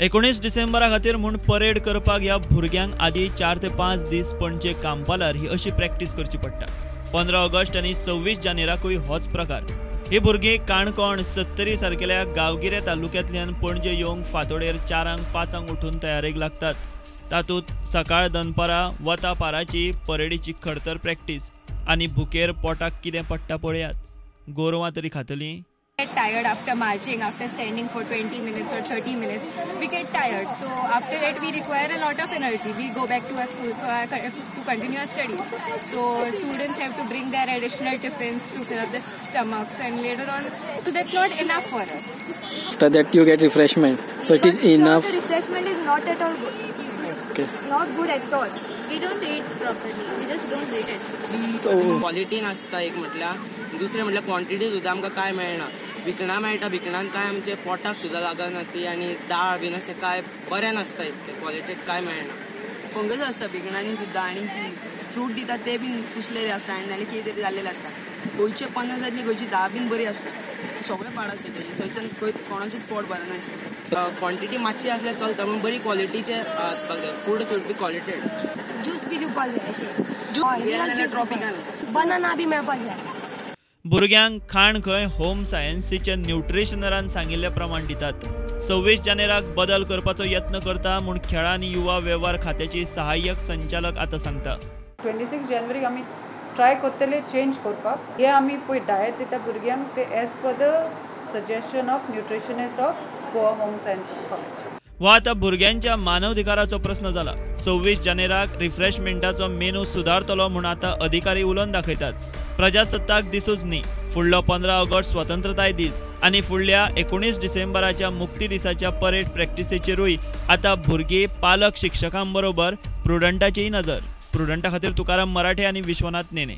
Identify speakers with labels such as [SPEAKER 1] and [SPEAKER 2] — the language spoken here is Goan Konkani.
[SPEAKER 1] 19 डिसेंबरा खातीर म्हूण परेड करपाक ह्या भुरग्यांक आदी 4 ते 5 दीस पणजे कांपालार ही अशी प्रॅक्टीस करची पडटा. 15 ऑगस्ट आनी 26 जानेराकूय होच प्रकार. ही भुरगीं काणकोण, सत्तरी सारकेल्या गांवगिऱ्या तालुक्यांतल्यान पणजे येवंक फांतोडेर 4 5 उठून तयारेक लागतात. तातूंत सकाळ दनपरां वता पाराची परेडीची खडतर प्रॅक्टीस आनी भुकेर पोटाक कितें पडटा पळयात. गोरवां तरी खातलीं.
[SPEAKER 2] Get tired after marching, after standing for 20 minutes or 30 minutes, we get tired. So after that we require a lot of energy. We go back to our school to continue our studies. So students have to bring their additional tiffins to fill up the stomachs, and later on, so that's not enough for us.
[SPEAKER 3] After that you get refreshment. So it is enough.
[SPEAKER 4] The refreshment is not at all good.
[SPEAKER 3] Okay.
[SPEAKER 4] Not good at all.
[SPEAKER 5] We don't eat properly. We just don't eat it.
[SPEAKER 3] So
[SPEAKER 6] quality नासता एक म्हटल्यार, दुसरें म्हटल्यार क्वॉन्टिटी सुद्दां आमकां काय मेळना. भिकणां मेळटा, भिकणान काय आमचे पोटाक सुद्दां लागना ती, आनी दाळ बीन अशें काय बरें नासता, इतकें क्वॉलिटीक काय मेळना.
[SPEAKER 7] फंगस आसता भिकणांनी सुद्दां, आनी ती फ्रूट दितात ते बीन कुसलेले आसता आनी नाल्यार कितें तरी जाल्लेलें आसता. गोंयचे 50 जातली, गोंयची 10 बीन बरी आसता. सगळें पाड आसता तेजें, थंयच्यान खंय कोणाचेंच पोट बरें नासता.
[SPEAKER 6] क्वॉन्टिटी मातशी आसल्यार चलता, पूण बरी क्वॉलिटीचें आसपाक जाय. Food should be qualified.
[SPEAKER 4] Juice बी दिवपाक जाय अशें,
[SPEAKER 7] ट्रॉपिकल
[SPEAKER 4] बनाना बी मेळपाक जाय.
[SPEAKER 1] भुरग्यांक खाण खंय होम सायन्सीच्या न्युट्रिशनरान सांगिल्ले प्रमाण दितात. 26 जानेराक बदल करपाचो यत्न करता म्हूण खेळां आनी युवा वेव्हार खात्याची सहाय्यक संचालक आतां सांगता.
[SPEAKER 8] 26 जानेवारीक आमी ट्राय करतले चेंज करपाक. हे आमी पळय डायट दिता भुरग्यांक ते as per the suggestion of nutritionist of Goa home science college.
[SPEAKER 1] हो आतां भुरग्यांच्या मानवाधिकाराचो प्रस्न जाला. 26 जानेराक रिफ्रेशमेंटाचो मेनू सुदारतलो म्हूण आतां अधिकारी उलोवन दाखयतात. प्रजासत्ताक दिसूच न्ही, फुडलो 15 ऑगस्ट स्वतंत्रताय दीस आनी फुडल्या 19 डिसेंबराच्या मुक्ती दिसाच्या परेड प्रॅक्टिसेचेरूय आतां भुरगीं पालक शिक्षकां बरोबर प्रुडंटाचीय नजर. प्रुडंटा खातीर तुकाराम मराठे आनी विश्वनाथ नेने.